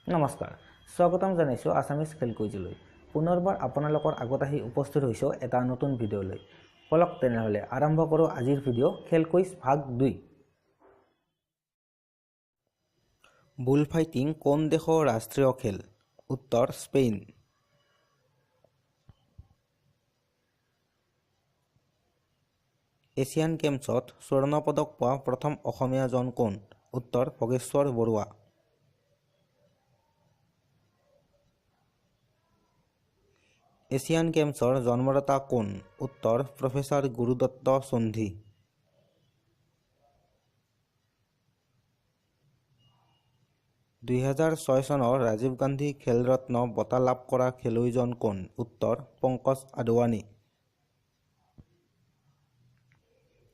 নমস্কাৰ, স্বাগতম জনাইছোঁ আছামিজ খেল কুইজলৈ। পুনৰবাৰ আপোনালোকৰ আগত আহি উপস্থিত হৈছোঁ এটা নতুন ভিডিঅ'লৈ। বলক তেনেহ'লে আৰম্ভ কৰোঁ আজিৰ ভিডিঅ' খেল কুইজ ভাগ 2। বুল ফাইটিং কোন দেশৰ ৰাষ্ট্ৰীয় খেল? উত্তৰ স্পেইন। এছিয়ান গেমছত স্বৰ্ণ পদক পোৱা প্ৰথম অসমীয়াজন কোন? উত্তৰ ভোগেশ্বৰ বৰুৱা। এছিয়ান গেমছৰ জন্মদাতা কোন? উত্তৰ প্ৰফেচাৰ গুৰুদত্ত সন্ধি। 2006 চনৰ ৰাজীৱ গান্ধী খেলৰত্ন বঁটা লাভ কৰা খেলুৱৈজন কোন? উত্তৰ পংকজ আদৱানী।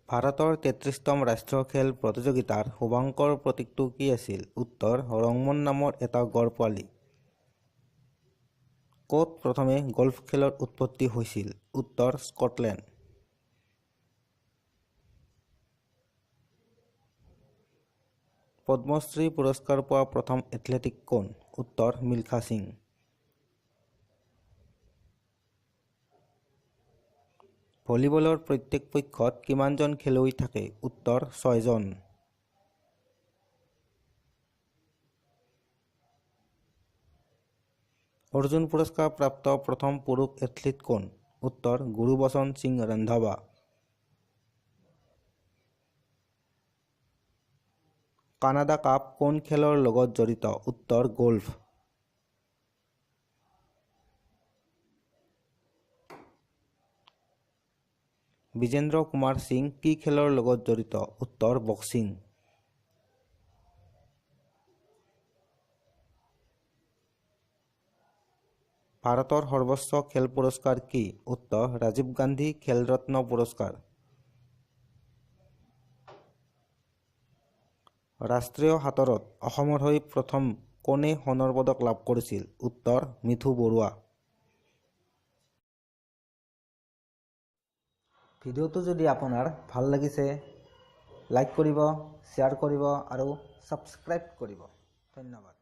ভাৰতৰ 33তম ৰাষ্ট্ৰীয় খেল প্ৰতিযোগিতাৰ শুভাংকৰ প্ৰতীকটো কি আছিল? উত্তৰ ৰংমন নামৰ এটা গড় পোৱালি। ক'ত প্ৰথমে গল্ফ খেলৰ উৎপত্তি হৈছিল? উত্তৰ স্কটলেণ্ড। পদ্মশ্ৰী পুৰস্কাৰ পোৱা প্ৰথম এথলেটিক কোন? উত্তৰ মিলখা সিং। ভলীবলৰ প্ৰত্যেক পক্ষত কিমানজন খেলুৱৈ থাকে? উত্তৰ 6জন। অৰ্জুন পুৰস্কাৰ প্ৰাপ্ত প্ৰথম পুৰুষ এথলীট কোন? উত্তৰ গুৰুবচন সিং ৰন্ধাৱা। কানাডা কাপ কোন খেলৰ লগত জড়িত? উত্তৰ গল্ফ। বিজেন্দ্ৰ কুমাৰ সিং কি খেলৰ লগত জড়িত? উত্তৰ বক্সিং। ভাৰতৰ সৰ্বোচ্চ খেল পুৰস্কাৰ কি? উত্তৰ ৰাজীৱ গান্ধী খেলৰত্ন পুৰস্কাৰ। ৰাষ্ট্ৰীয় সাঁতোৰত অসমৰ হৈ প্ৰথম কোনে সোণৰ পদক লাভ কৰিছিল? উত্তৰ মিথু বৰুৱা। ভিডিঅ'টো যদি আপোনাৰ ভাল লাগিছে লাইক কৰিব, শ্বেয়াৰ কৰিব আৰু ছাবস্ক্ৰাইব কৰিব। ধন্যবাদ।